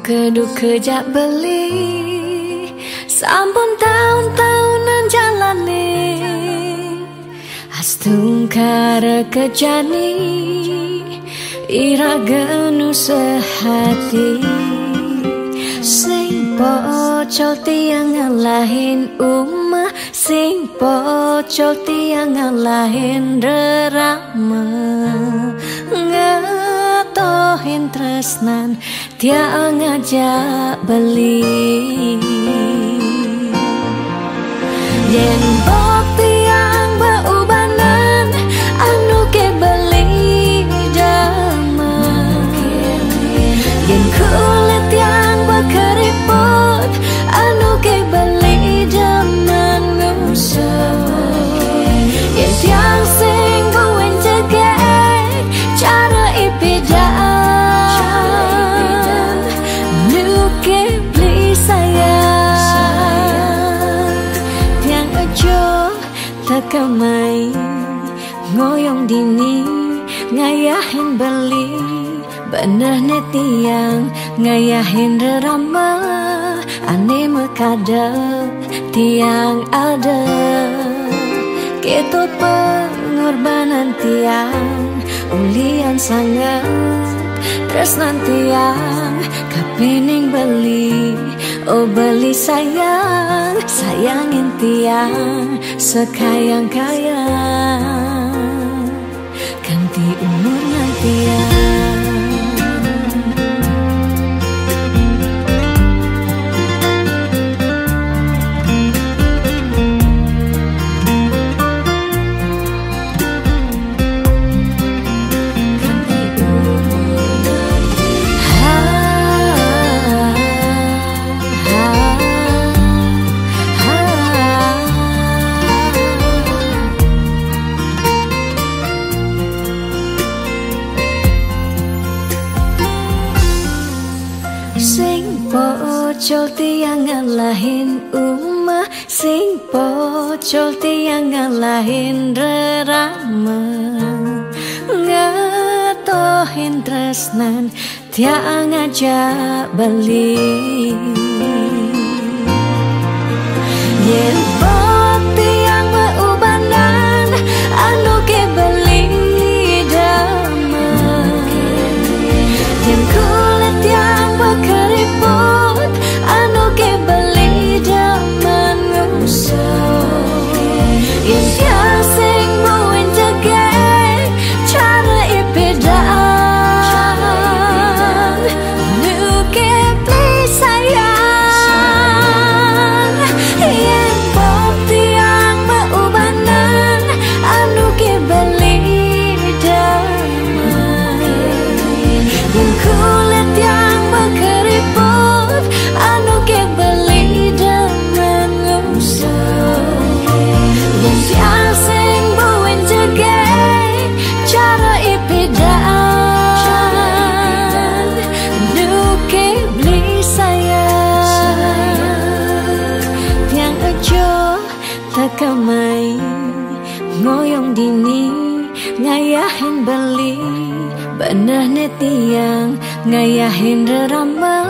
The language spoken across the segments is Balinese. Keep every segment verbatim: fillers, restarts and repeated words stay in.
Keduke jak beli, sampun taun-taunan jalane. Astungkara kejani, iraga nu sehati. Sing pocol tiang ngalahin umah, sing pocol tiang ngalahin rerama. Ngetohin tresnan tiang ngajak beli. Yen bok tiang beubanan, anu ke beli demen. Yen kulit tiang bekeriput, anu ke beli demen ngusah. Yen tiang sing buin jegek, cara ipidan, nu ke beli sayang. Tiang ojo tekamai, ngoyong dini, ngayahin beli. Beneh ne tiang ngayahin rerama, ane mekada tiang ada. Keto pengorbanan tiang, ulian sanget tresnan tiang kapining beli. Oh beli sayang, sayangin tiang sekayang-kayang. Kanti umur ngantiang. Sing pocol tiang ngalahin umah, sing pocol tiang ngalahin rerama. Ngetohin tresnan tiang ngajak beli. Yen bok tiang beubanan, anu ke beli demen. Yen kulit tiang bekeriput, anu ke beli demen ngusah. Yen tiang sing buin jegek, cara ipidan, nu ke beli sayang. Yen bok tiang beubanan, anu ke beli demen. Yen kulit tiang bekeriput, anu ke beli demen ngusah. Yen tiang sing buin jegek, cara ipidan, nu ke beli sayang. Tiang ojo tekamai, ngoyong dini, ngayahin beli. Beneh ne tiang ngayahin rerama,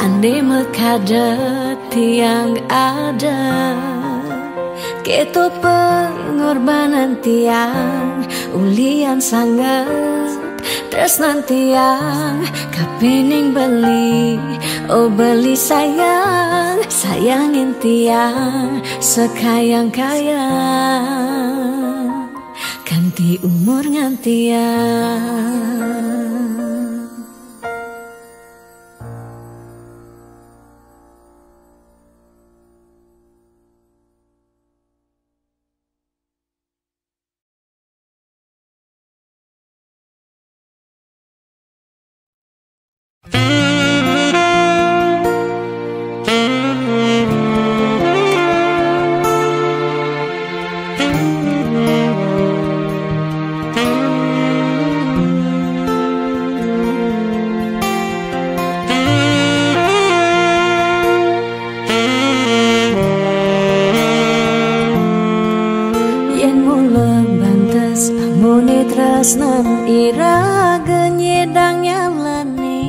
ane mekada tiang ada. Keto pengorbanan tiang, ulian sanget tresnan tiang kapining beli. Oh beli sayang, sayangin tiang sekayang-kayang. Kanti umur ngantiang. Yen mula bantes, amune tresnan iraga nyedang nyalani.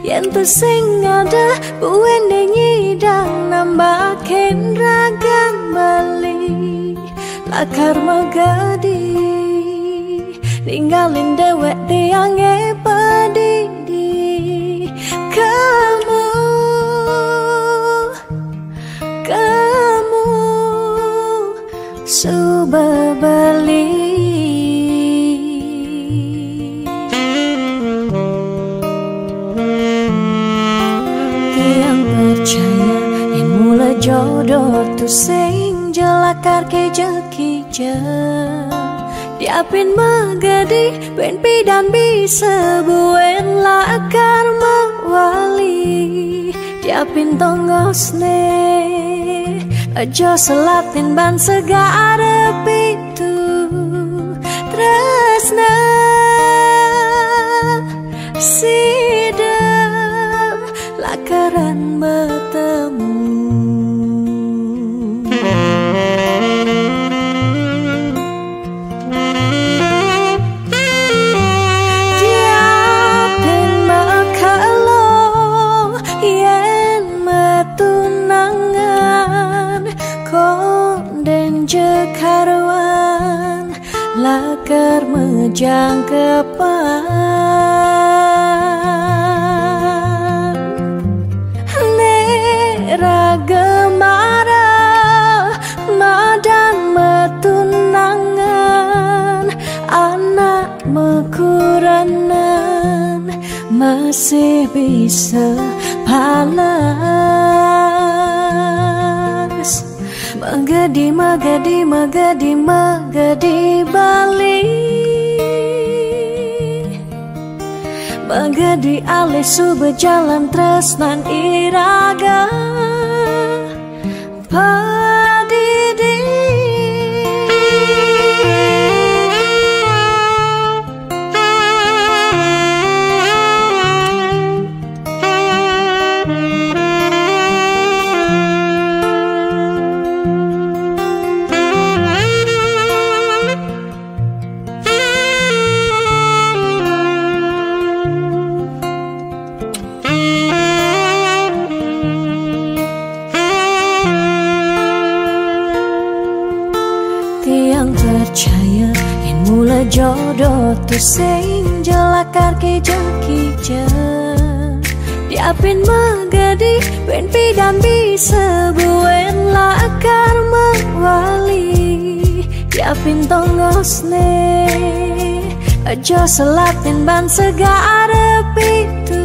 Yen Tusing ada buen nyidang nambah ken ragan bali. Lakar magadi ninggalin dewek tiang e padidi. Kamu, kamu suba bali. Tiang percaya en mula jodoh tu sing ja lakar kija-kija. Diapin magadi, buen pidan bisa buen lakar mawali. Diapin tongos ne ajo selatin ban segara pitu. Tresna sida lakaran betemu. Diapin makalo yen matunangan, konden je karuan lakar mejang ke pan. Ne raga marah madan matunangan, anak makuranan masih bisa palas. Magadi, magadi, magadi, magadi bali. Magadi alih suba jalan tresnan iraga padidi. Tiang percaya en mula jodoh tu sing ja lakar kija-kija. Diapin magadi, buen pidan bisa buen lakar mawali. Diapin tongos ne ajo selatin ban segara pitu.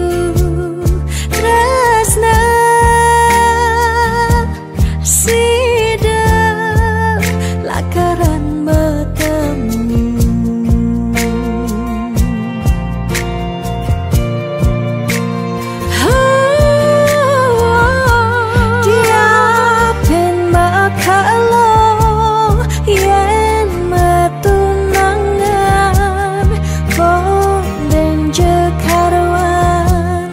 Tresna sida lakaran betemu. Diapin makalo yen matunangan, konden je karuan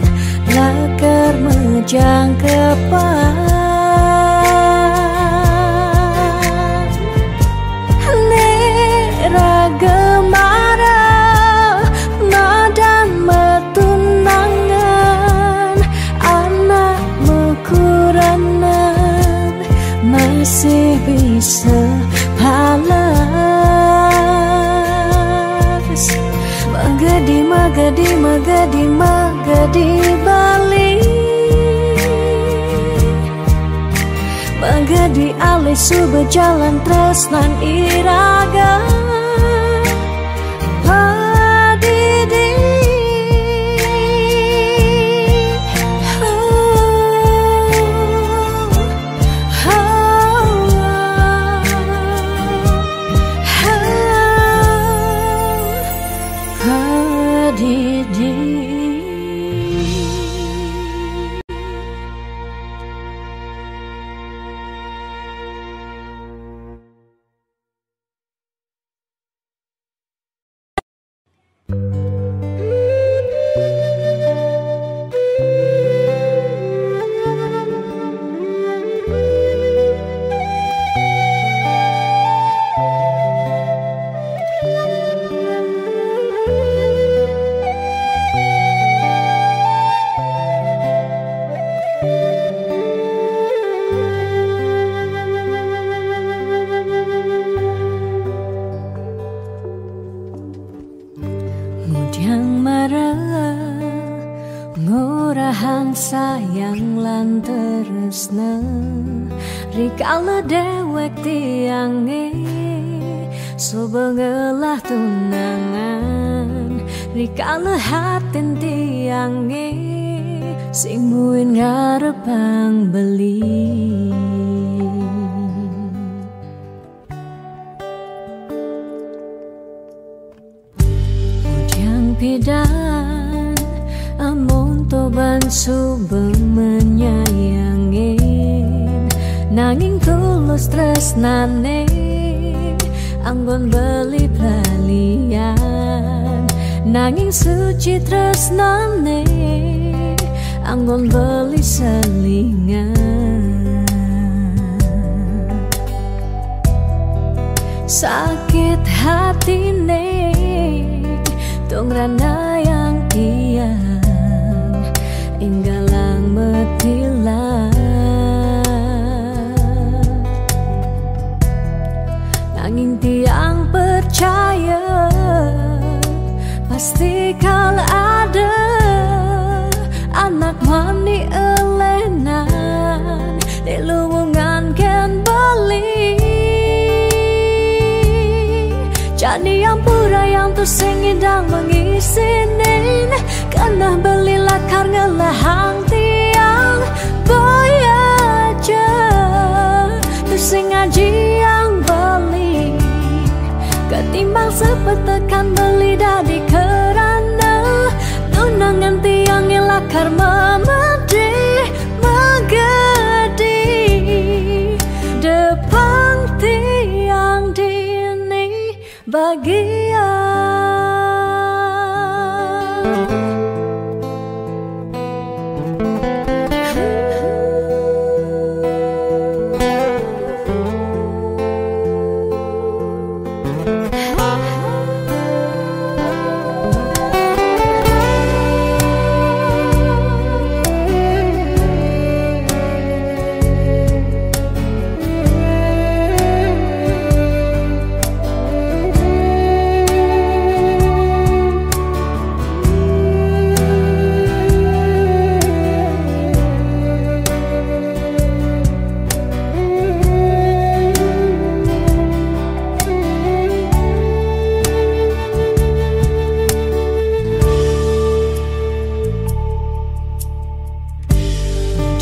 lakar mejang ke pan. Ne raga marah madan matunangan, anak makuranan masih bisa palas. Magadi, magadi, magadi, magadi bali. Magadi alih suba jalan tresnan iraga padidi. Padidi. Yang mara ngurahang sayang lan tresna, rikala dewek tiange soba ngelah tunangan, rikala hatin tiange sing muin ngarepang beli. Udiang pidan amun toban suba menyayangin, nanging tulus tresnane anggon beli pelalian, nanging suci tresnane anggon beli selingan. Sakit hatine tungranayang tiang ing galang metilan. Nanging tiang percaya pasti kal ada anak mani elenan di luwungan ken beli. Jani ampurayang tusing ngidang mengisinin, keneh beli lakar ngelahang tiang, boya ja tusing ngajiang beli. Ketimbang sepetekan beli dadi kerana tunangan tiange lakar memedih megedi, depang tiang dini bagian.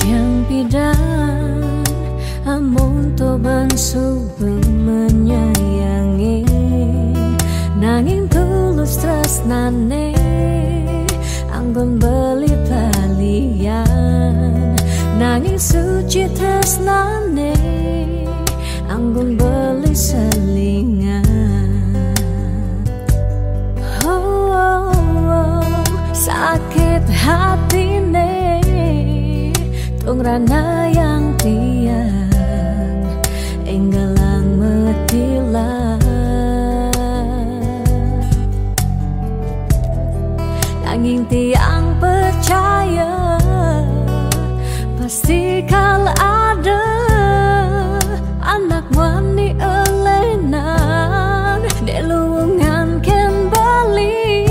Yang pidan amun toban suba menyayangi, nanging tulus tresnane anggon beli palian, nanging suci tresnane anggon beli selingan. Oh, oh, oh, sakit hatine tungranayang tiang ing galang metilan. Nanging tiang percaya pasti kal ada anak mani elenan di luwungan ken beli.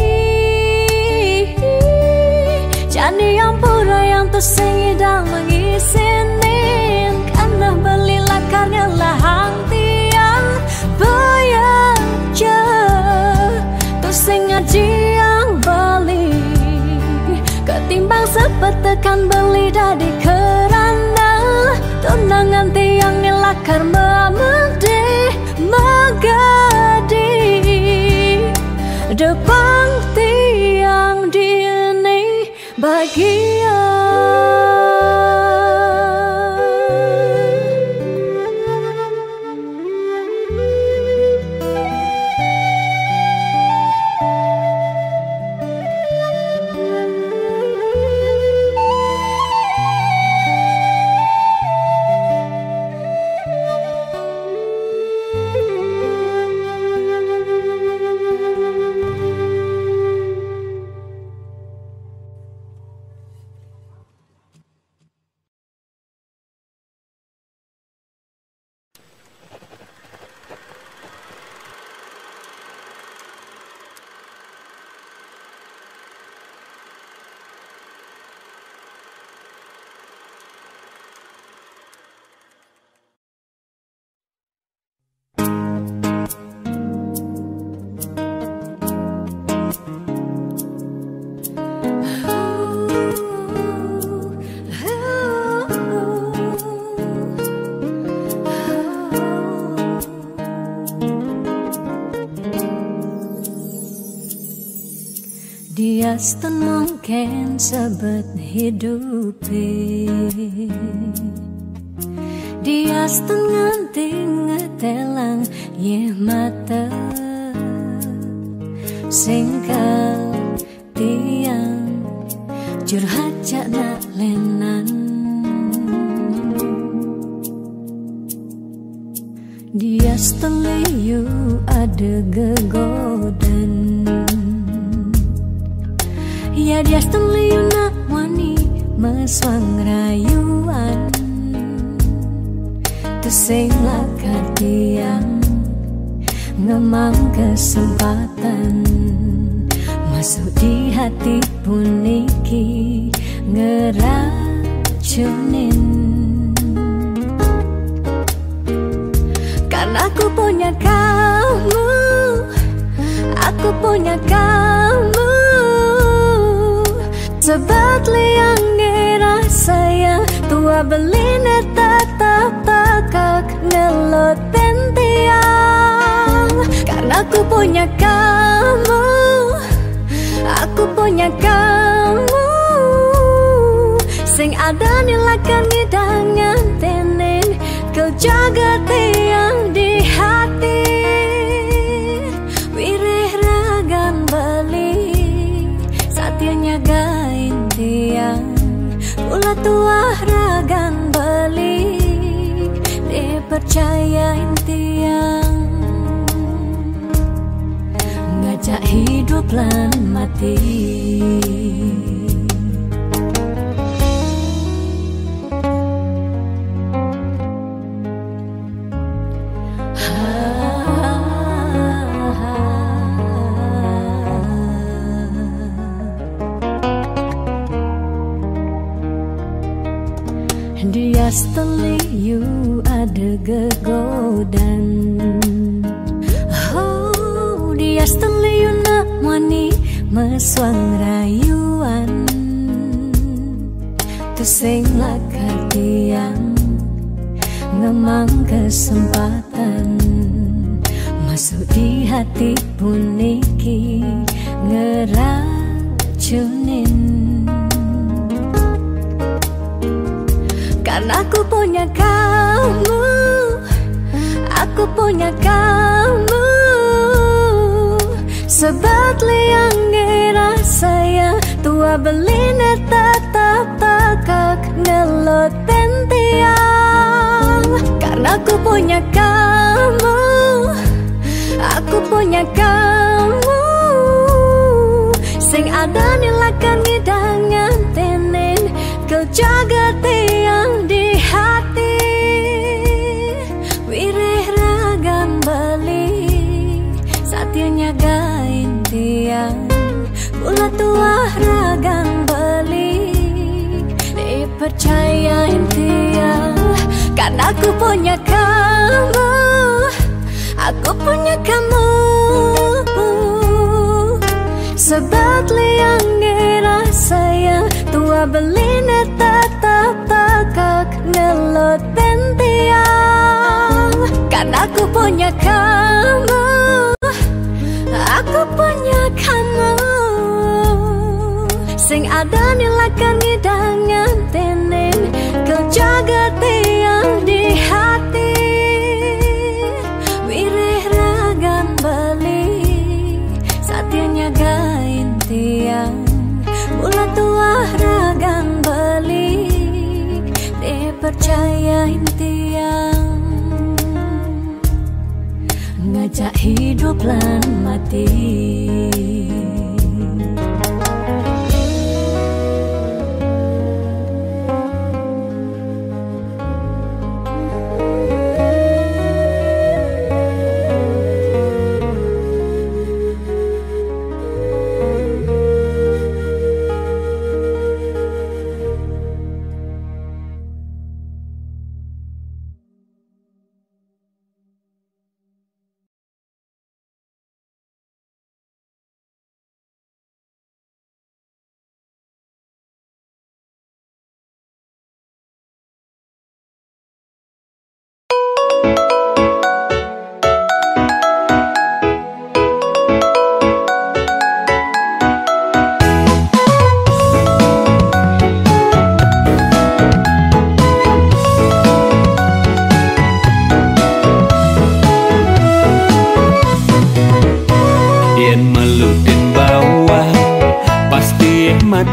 Jani ampurayang tusing ngidang mengisinin, keneh beli lakar ngelahang tiang, boya ja tusing ngajiang beli. Ketimbang sepetekan beli dadi kerana tunangan tiange lakar memedih megedi, depang tiang dini bagian. Diastun mungkin sebet hidupi. Diastun nganti ngetelang yeh mata singkal tiang curhat jak nak lenan. Diastun liu ada gegodan. Ya diastun liu nak wani mesuang rayuan. Tusing lakat tiang ngemang kesempatan masuk di hati puniki ngeracunin. Karena aku punya kamu, aku punya kamu. Sebab liang ngira saya tua beline tetap takak ngelut pentiang. Karena aku punya kamu, aku punya kamu. Sing ada nilakan ngidangan tenin kau jaga tiang di hati. Wireh ragan beli satia nyagain tiang. Pula tuah ragan beli dipercayain tiang ngajak hidup lan mati. Diastun liu ada gegodan. Oh, diastun liu nak wani mesuang rayuan. Tusing lakat tiang ngemang kesempatan masuk di hati puniki ngeracunin. Karena aku punya kamu, aku punya kamu. Sebab liang ngira saya tua beline tetap takak ngelut pentiang. Karena aku punya kamu, aku punya kamu. Sing ada nilakan ngidangan tenin kau jaga tiang di hati. Wireh ragan beli satia nyagain tiang. Pula tuah ragan beli dipercayain tiang. Karena aku punya kamu, aku punya kamu. Sebab liang ngira saya tua beline tetap takak ngelut pentiang. Karena aku punya kamu, aku punya kamu. Sing ada nilakan ngidangan tenin kau jaga tiang di hati. Wireh ragan beli satia nyagain tiang. Pula tuah ragan beli dipercayain tiang ngajak hidup lan mati.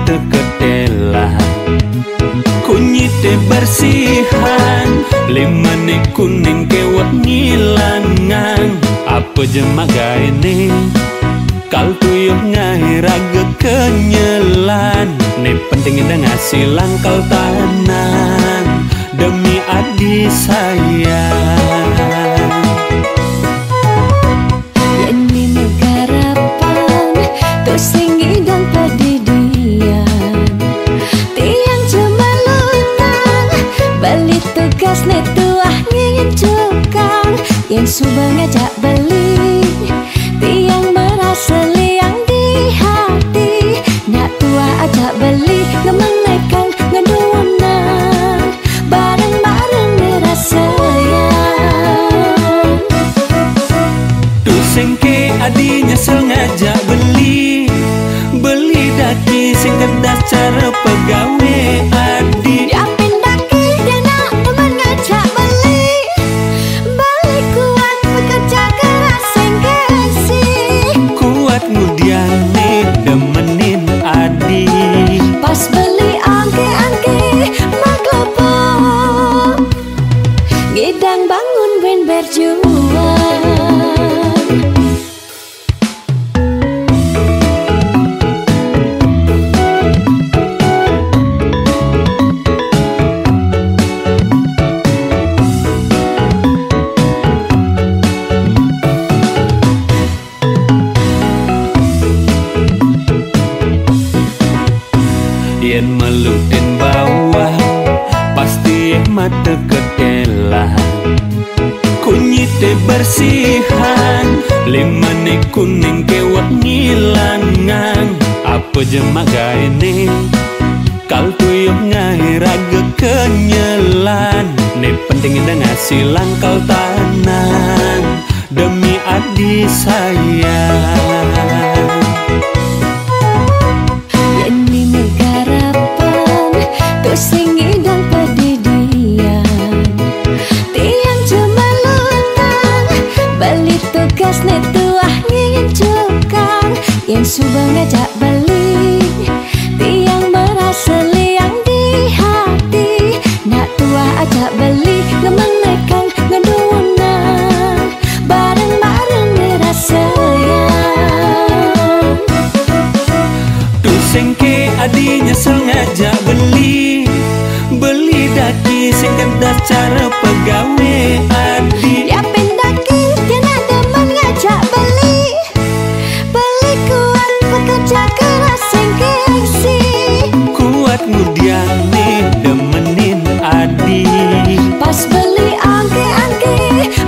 Teketelah kunyite bersihan, limane kuning kewat ngilangang. Apa jemak gaene? Kal tuyuh ngae raga kenyelan. Ne penting ida ngasilang kal tanang demi adi sayang. Yen mine garapan, tusing ngidang padidian. Tiang cuma lutang, beli tugas ne tuah ngin cukang. Yen suba ngajak beli, tiang merasa liang di hati. Nak tuah ajak beli, ngemenekang, ngedunan. Bareng-bareng ngerasa sayang. Tusing ke adi nyesel ngajak beli, beli daki sing kedas cara pegawe adi. Yapin daki dia nak teman ngajak beli, beli kuat pekerja keras sing gengsi. Kuat ngudian ne demenin adi. Pas beli angke-angke mak lopok. Ngidang bangun buin berjuang. Yen melutin bawah, pasti mata ketelah. Kunyite bersihan, limane kuning kewat ngilangang. Apa jemak gaene? Kal tuyuh ngae raga kenyelan. Ne penting ida ngasilang kal tanang demi adi sayang. Yen mine garapan, tusing ngidang padidian. Tiang cuma lutang, beli tugas ne tuah ngin cukang. Yen suba ngajak beli, tiang merasa liang di hati. Nak tuah ajak beli, ngemenekang, ngedunan. Bareng-bareng ngerasa sayang. Tusing ke adi nyesel ngajak beli, beli daki sing kedas cara pegawe adi. Yapin daki dia nak demen ngajak beli, beli kuat pekerja keras sing gengsi. Kuat ngudian ne demenin adi. Pas beli angke-angke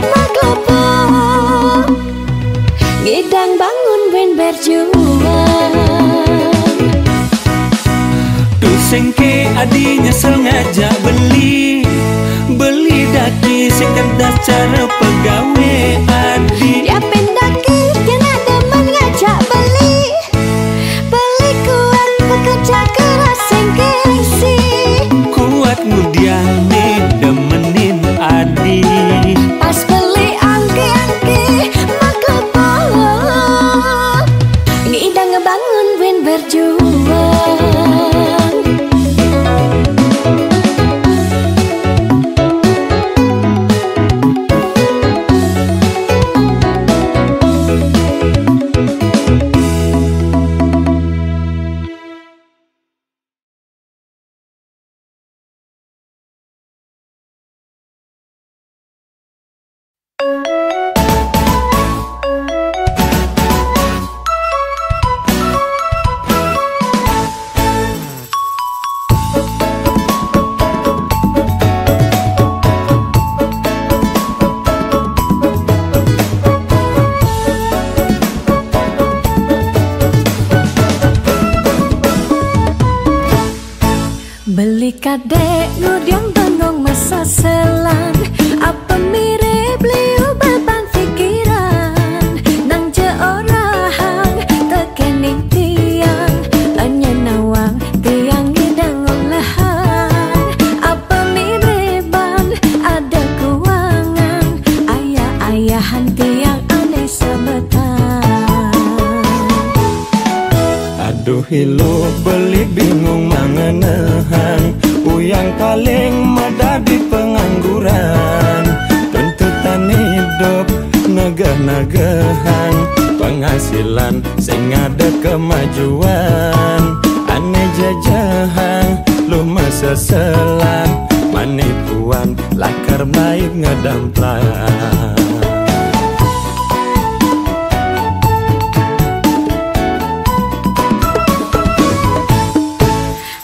mak lopok. Ngidang bangun buin berjuang. Tusing ke adi nyesel ngajak beli, beli daki sing kedas cara pegawe adi. Yapin daki dia nak demen ngajak beli, beli kuat pekerja keras sing gengsi. Kuat ngudian ne demenin adi. Pas beli angke-angke mak lopok. Ngidang ngebangun buin berjuang. Beli kadek ngudiang bengong masa selang. Apa mirip liu beban pikiran? Nang je orahang tekening tiang. Lanya nawang tiang ngidang ulahang. Apa mirip ban ada kuangan? Ayah-ayahan tiang aneh sebetan. Duh ilu beli bingung mangenehang, uyang paling medadi pengangguran. Tuntutan hidup negeh-negehang, penghasilan sing ada kemajuan. Ane jejehang, lu meseselan, manipuan, lakar maib ngedamplak.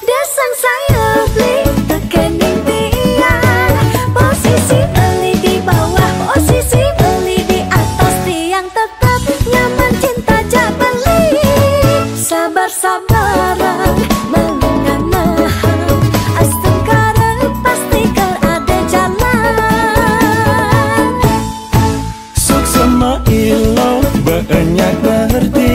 Desang saya beli tekening tiang. Posisi beli di bawah, posisi beli di atas, tiang tetap nyaman cinta jak beli. Sabar-sabaran mengenahang, astungkara pasti ker ada jalan. Suksema ilo beenyak berti,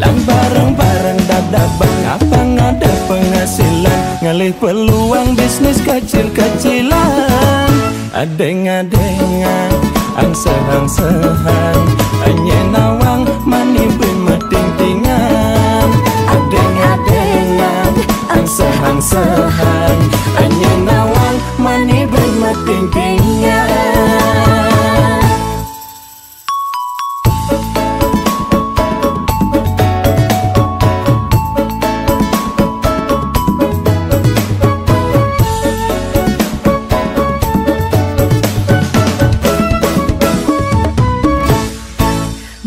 lang bareng-bareng dadabang, apa ngada penghasilan, ngalih peluang bisnis kecil-kecilan. Adeng-adengan, angseh-angsehan, enye nawang mani bin meting tingan. Adeng-adengan, angseh-angsehan, enye nawang mani bin meting tingan.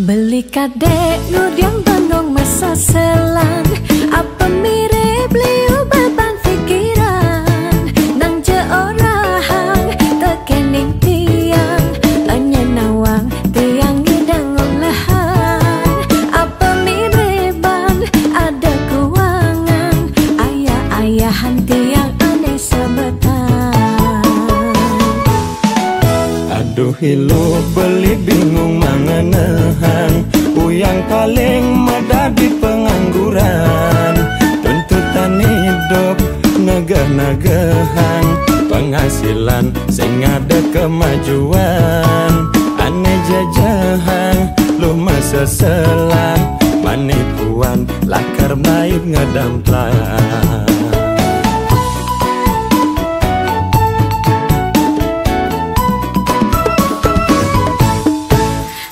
Beli kadek ngudiang bengong masa selang, apa mirip liu beban fikiran, nang je orahang tekening tiang, enye nawang tiang ngidang ulehang, apa mirip ban ada kuangan, ayah-ayahan tiang ane sebetan. Aduh ilu beli bingung mangenehang, uyang paling medadi pengangguran. Tuntutan hidup negeh-negehang, penghasilan sing ada kemajuan. Ane jejehang, lu meseselan, manipuan, lakar maib ngedamplak.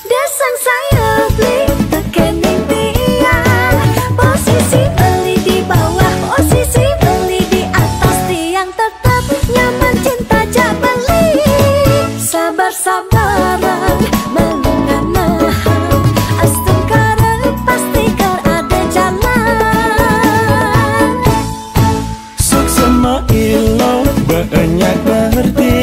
Desang saya beli tekening tiang. Posisi beli di bawah, posisi beli di atas, tiang tetap nyaman cinta jak beli. Sabar-sabaran mengenahang, astungkara pasti ker ada jalan. Suksema ilo beenyak berti,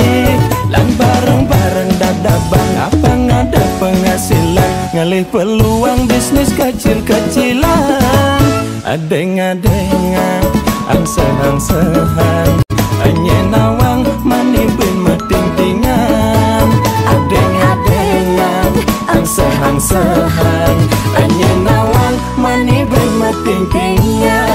lang bareng-bareng dadabang, apa ngada penghasilan, ngalih peluang bisnis kecil-kecilan. Adeng-adengan, angseh-angsehan, enye nawang mani bin meting tingan. Adeng-adengan, angseh-angsehan, enye nawang mani bin meting tingan.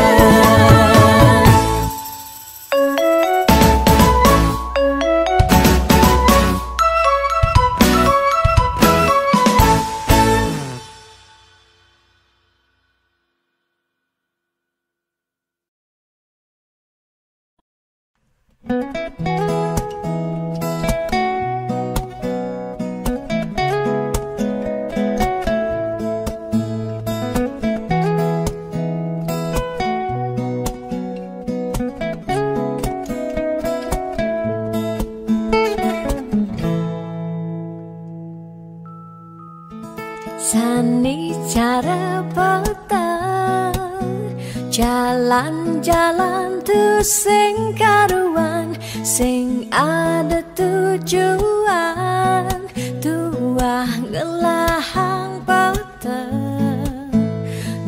Sani cara peta, jalan-jalan tu sing karuan, sing ada tujuan, tuah ngelahang peta.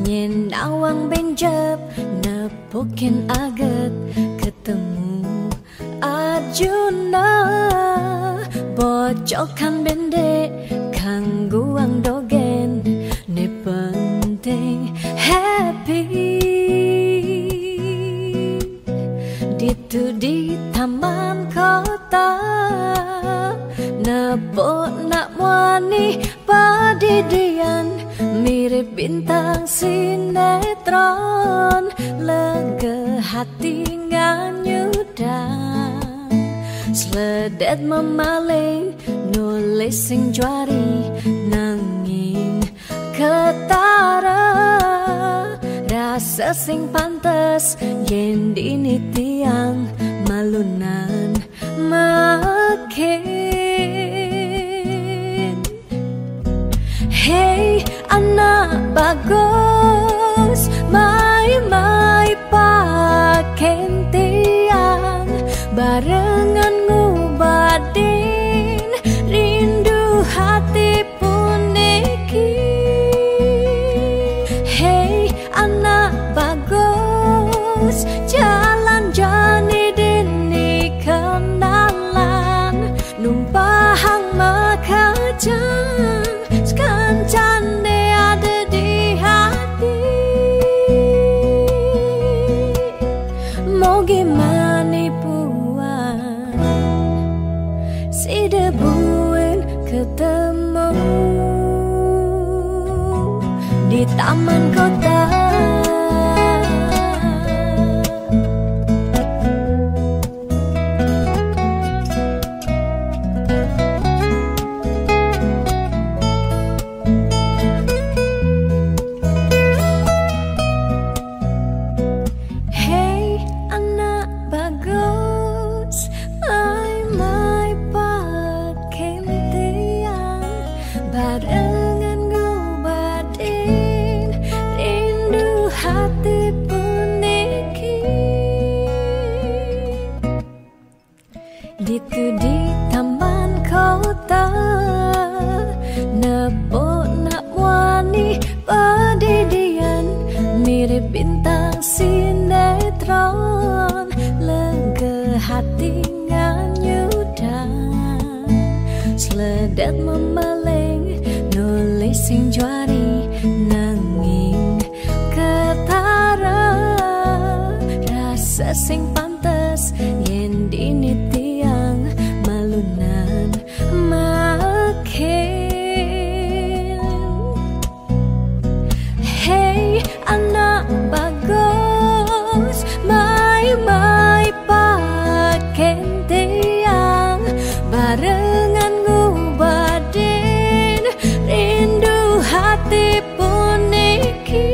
Nyen nawang benjep, nepukin aget, ketemu Arjuna, bocokan bendek, kangguang dogen, ne penting happy. Ditu di taman kota, nepuk nak muani padidian, mi Mirip bintang sinetron, lega hati nganyudan. Sledek memaling, nulis sing juari, nanging ketara. Rasa sing pantes, yen dini tiang malunan makin. Hei, anak bagus, mai-mai paken tiang, barengan ngubadin rindu hati puniki. Hei, anak bagus, jalan jani dini kenalan, numpahang makajang, sekancan de ada di hati. Mau gimana puan, si debuin ketemu di taman kota. Hei, anak bagus, mai-mai paken tiang, barengan ngubadin rindu hati puniki. Ditu di taman kota, nepuk nak wani padidian, mirip bintang sinetron, lega hati nganyudan. Sledek memaling, nulis sing juari, nanging ketara. Rasa sing pantes, yen dini tiang malunan makin. Hei, anak bagus, mai-mai paken tiang, barengan ngubadin rindu hati puniki.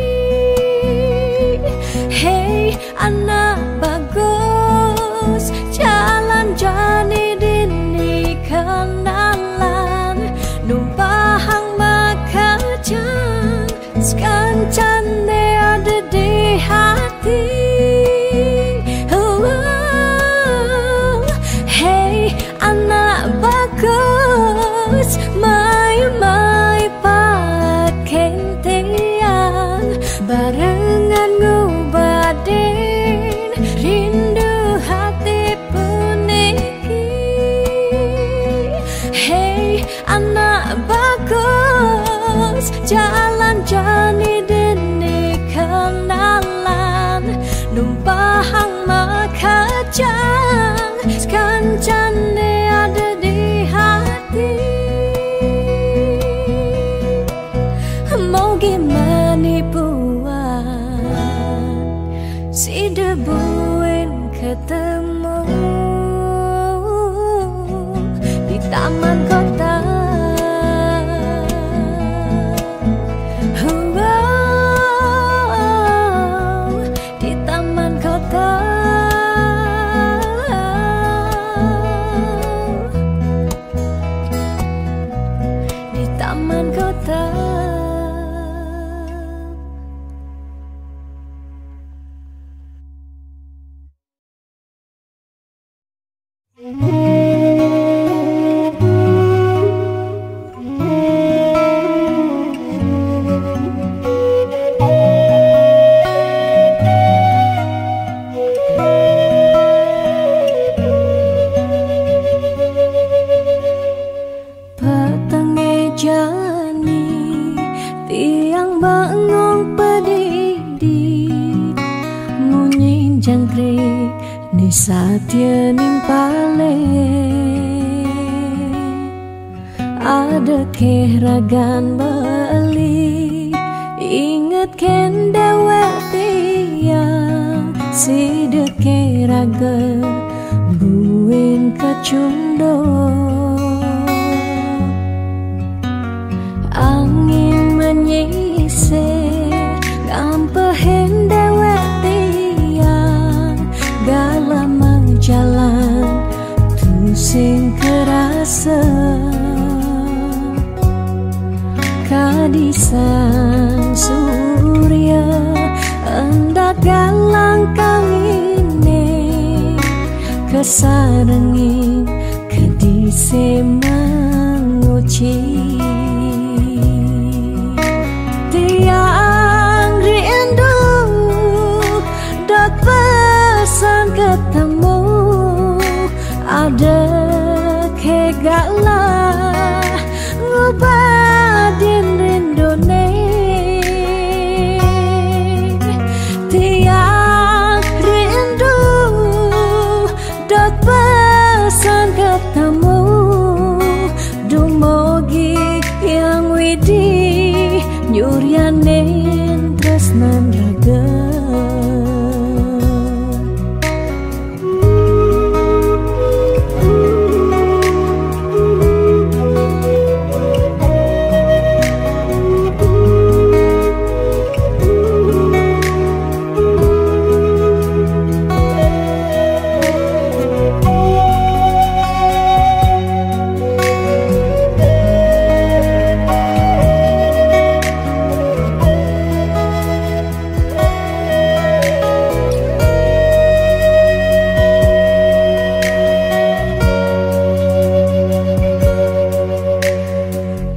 Hei, anak bagus, jalan jani dini kenalan, numpahang makajang, sekancan de ada di hati. Oh, hei, anak bagus, mai-mai paken tiang, barengan ngubadin rindu hati puniki. Hei, anak bagus, jalan jani dini kenalan, numpahang makajang, sekancan de ada di hati. Mau gimana puan, si debuin ketemu di taman kota. Wow, di taman kota. Di taman kota. Petenge jani tiang bengong pedidi, munyi jangkrik ni satia nimpale. Ada keh ragan beli Ken dewek tiang sida ke raga buin kecunduk. Angin menyisir ngampehin dewek tiang galah menjalan tusing kerasa. Kadisang surya endak galang kangine, kesarengin kedise menguci. Tiang rindu dot pesan ketemu, ada ke galah ngubadin rindune. Tiang rindu dot pesan ketemu, dumugi Hyang Widhi nyuryanin tresnan raga.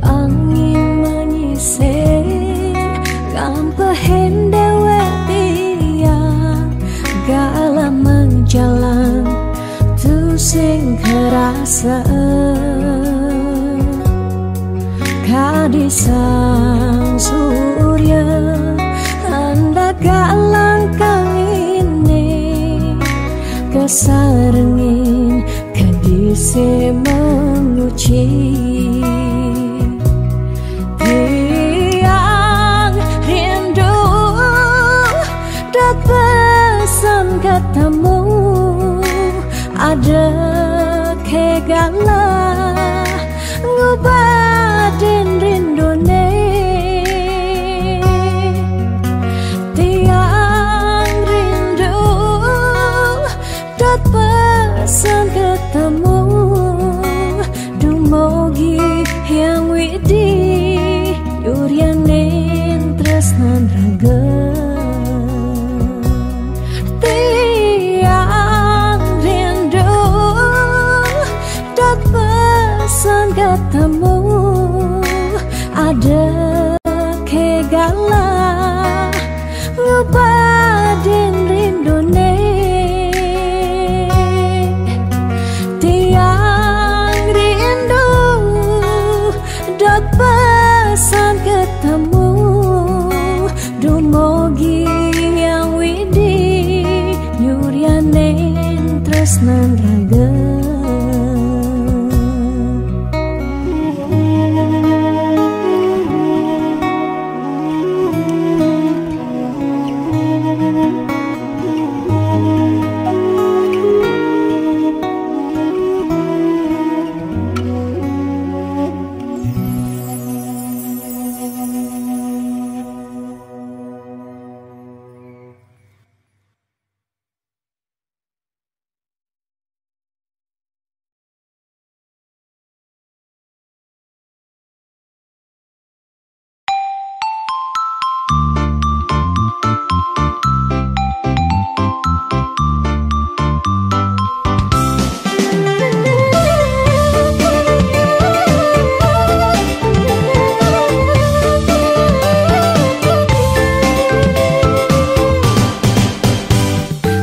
Angin menyisir ngampehin dewek tiang galah menjalan tusing kerasa. Kadisang surya endak galang kangine, kesarengin kedise menguci. Tiang rindu dot pesan ketemu, ada ke galah ngubadin rindune. Tiang rindu dot pesan ketemu, dumugi Hyang Widhi nyuryanin tresnan raga. Tiang rindu dot pesan ketemu, ada ke galah ngubadin rindune. Tiang rindu dot pesan ketemu, dumugi Hyang Widhi nyuryanin tresnan raga.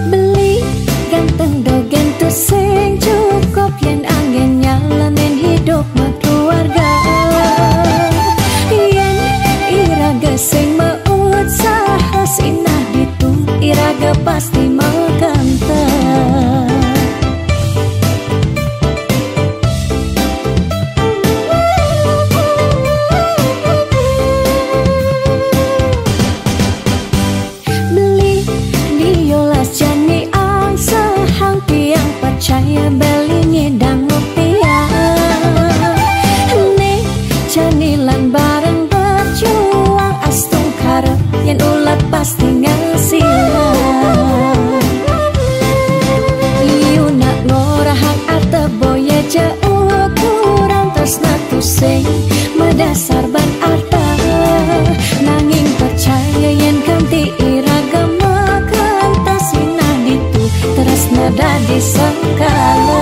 Beli ganteng dogen tu sing cukup, yen anggen nyalanin hidup makeluarga. Yen iraga sing meusaha, sinah ditu iraga pasti makanten. Sengkala.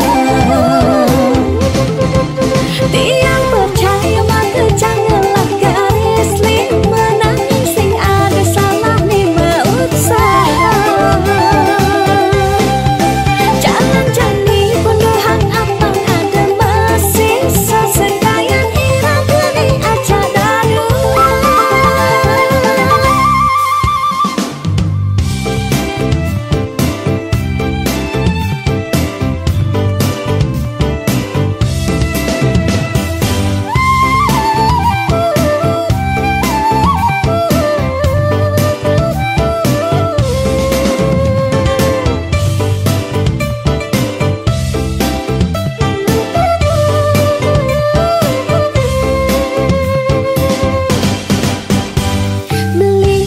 Tiang percaya maka janganlah garis lima nanging sing ada salah ni mausaha. Jalan jani punduhang apang ada masih sesengkayan ira geni aja dadua. Beli,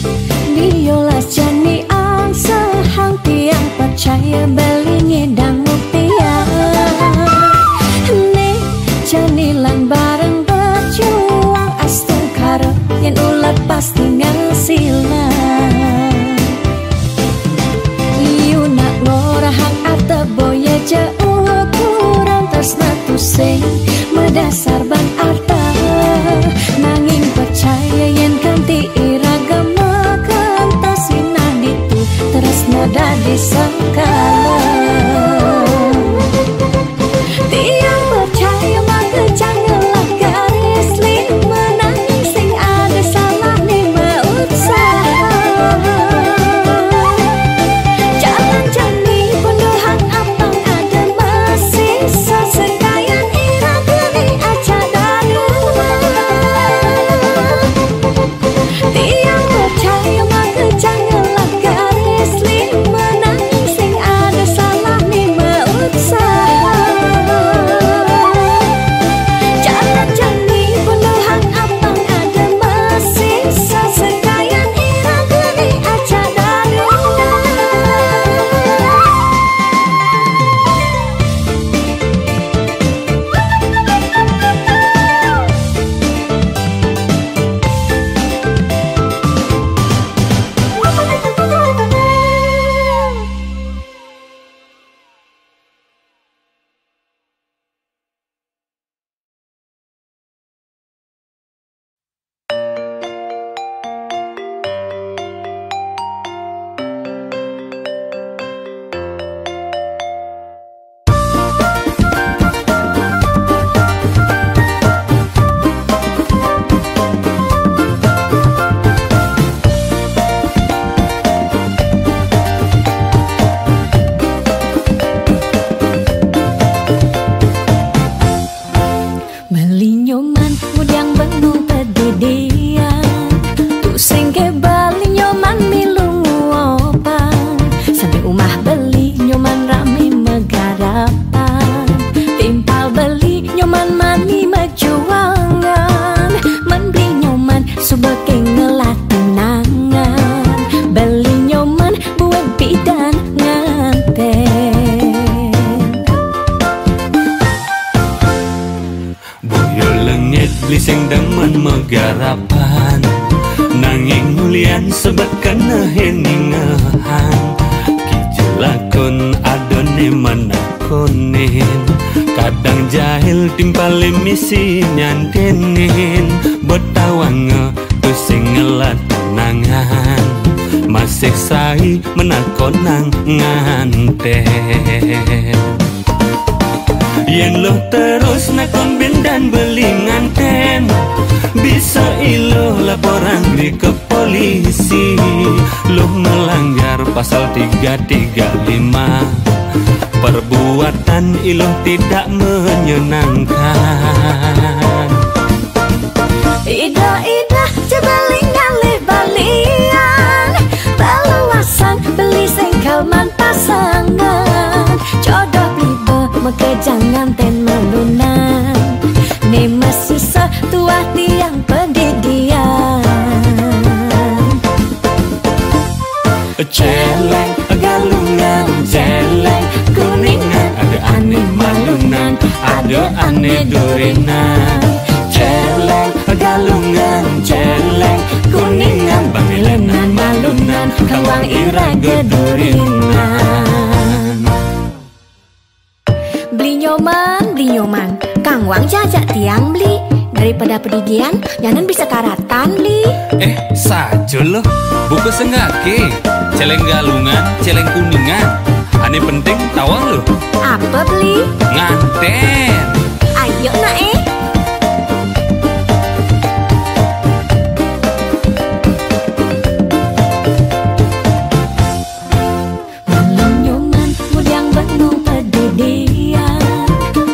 diolah jani angsehang tiang percaya beli ngidang mupiang. Ni jani lan bareng bejuang astungkara yen ulet pasti ngasilang. Iu nak ngorahang arta boya ja ukuran tresna tusing madasar ban arta. Nanging percaya yen kanti iraga makanta sinah ditu tresna dadi sengkala. Tiang percaya maka janganlah garis lima nanging sing ada salah ni mausaha. Jalan jani punduhang apang ada masih sesengkayan ira geni aja dadua. Tiang percaya maka janganlah garis lima nanging sing ada salah ni mausaha. Jalan jani punduhang apang ada masih sesengkayan ira geni aja dadua. Beli Nyoman ngudiang bengong pedidian. Tusing ke Beli Nyoman milu nguopan. Sampe umah Beli Nyoman rame megarapan. Timpal Beli Nyoman mani mejuangan. Men Beli Nyoman suba ke ngelah tunangan. Beli Nyoman buin pidan nganten. Boya lengit Beli sing demen megarapan, nanging ulian sebet kena ningehang. Kija lakon adone menakonin, kadang jahil timpale misi nyantenin. Betawanga tusing ngelah tunangan, masih sai menakonang nganten. Yen luh terus nakon bindan Beli nganten, bisa iluh laporang Beli ke polisi. Luh melanggar pasal tiga tiga lima, perbuatan iluh tidak menyenangkan. Ida-ida cebeling ngalih balian, baluasan Beli sengkal man pasangan. Jodoh tiba mekejang nganten malunan, ne masisa tuah tiang pedidian. Celeng Galungan, celeng Kuningan, ada ane malunan, ada ane durinan. Celeng Galungan, celeng Kuningan, bangelenan malunan, kawang ira gedurinan. Nyoman, kang wang jajak tiang beli. Daripada pedidian, nyanan bisa karatan beli. Eh, saja loh. Buka senggake. Celeng Galungan, celeng Kuningan. Ane penting tawang loh. Apa beli? Nganten. Ayo nak eh. Nyoman ngudiang bengong pedidian,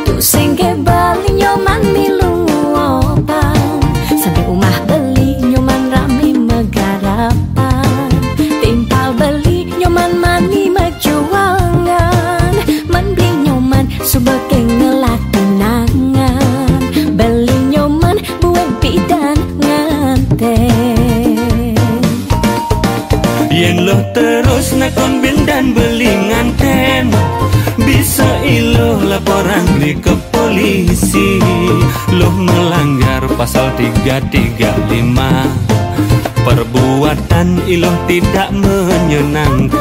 tu sengke beli Nyoman milu nguopan. Sampai umah beli Nyoman rami megarapan. Timpal beli Nyoman mani mejuangan. Man beli Nyoman suba ke ngelah tunangan. Beli Nyoman buin pidan nganten. Yen loh terus nakon bindan beli nganten, bisa iloh laporan ri ke polisi. Loh melanggar pasal tiga tiga lima. Perbuatan iloh tidak menyenangkan.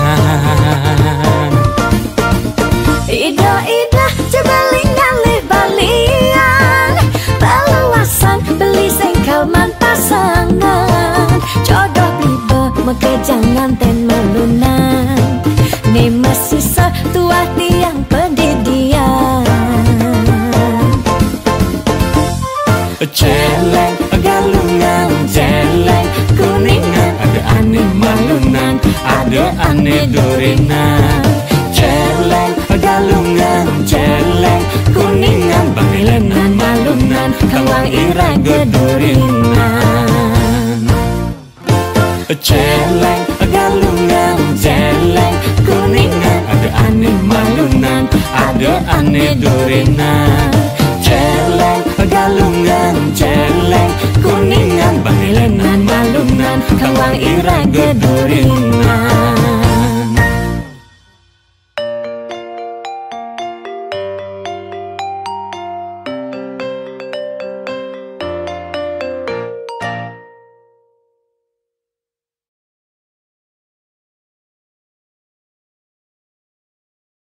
Ida-ida je beli ngalih balian, peluasan beli sengkel man pasangan. Jodoh beli be meke jangan ten malunan. Ne mesisa tuah tiang pedidian. Celeng Galungan, celeng Kuningan, ada ane malunan, ada ane durinan. Celeng Galungan, celeng Kuningan, bang ilenan malunan, kang wang ira gedurinan. Celeng Galungan, celeng Kuningan, ada ane malunan, ada ane durinan. Celeng Galungan, celeng Kuningan, bang ilenan malunan, kang wang ira gedurinan.